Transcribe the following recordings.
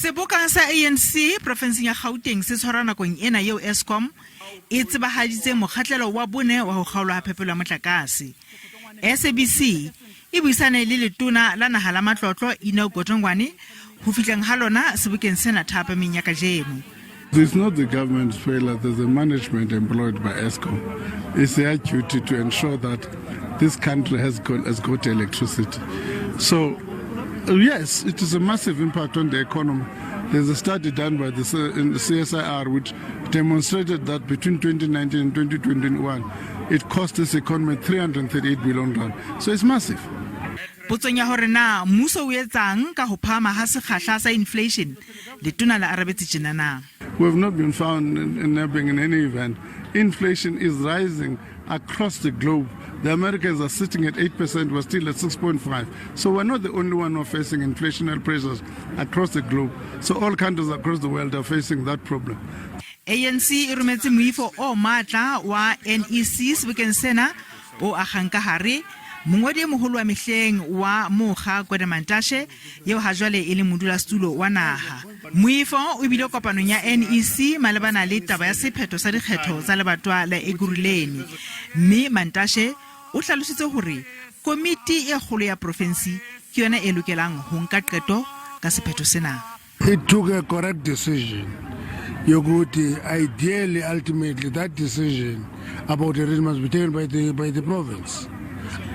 Seboka sa ANC profenseng ya Gauteng se tshwarwa nakong ena eo Eskom e tsebahaditseng mokgahlelo wa bone wa ho kgaolwa ha phepelo ya motlakase. SABC e buisane le letona la naha la matlotlo Enoch Godongwane ho fihleng ha lona sebokeng sena thapameng ya kajeno. It's not the government's failure, there's a management employed by Eskom. It's their duty to ensure that this country has got electricity. So, yes, it is a massive impact on the economy. There's a study done by the CSIR which demonstrated that between 2019 and 2021, it cost this economy 338 billion rand. So it's massive. Potsong ya hore na mmuso o etsang ka ho phahama ha sekgahla sa inflation, letona le arabetse tjena na. We have not been found in in any event. Inflation is rising across the globe. The Americans are sitting at 8%, we're still at 6.5. So we're not the only one who are facing inflationary pressures across the globe. So all countries across the world are facing that problem. ANC e rometse moifo o matla wa NEC sebokeng sena o agang ka hare mongwadi e moholo wa mehleng wa mokga Gwede Mantashe, eo ha jwale e leng modulasetulo wa naha. Moifo o bile kopanong ya NEC malebana le taba ya sephetho sa dikgetho tsa lebatowa la Ekurhuleni, mme Mantashe o hlalositse hore komiti e kgolo ya profensi ke yona e lokelang ho nka qeto ka sephetho sena. It took a correct decision yokuthi ideally, ultimately, that decision about the rate must be taken by the province.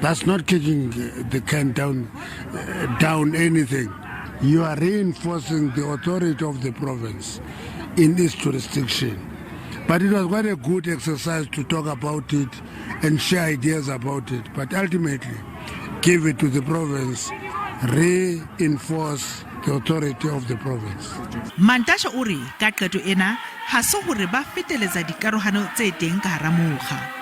That's not kicking the can down anything. You are reinforcing the authority of the province in its jurisdiction. But it was quite a good exercise to talk about it and share ideas about it, but ultimately give it to the province, reinforce the authority of the province. Mantashe o re ka qeto ena ha se hore ba feteletsa dikarohano tse teng ka hara mokga.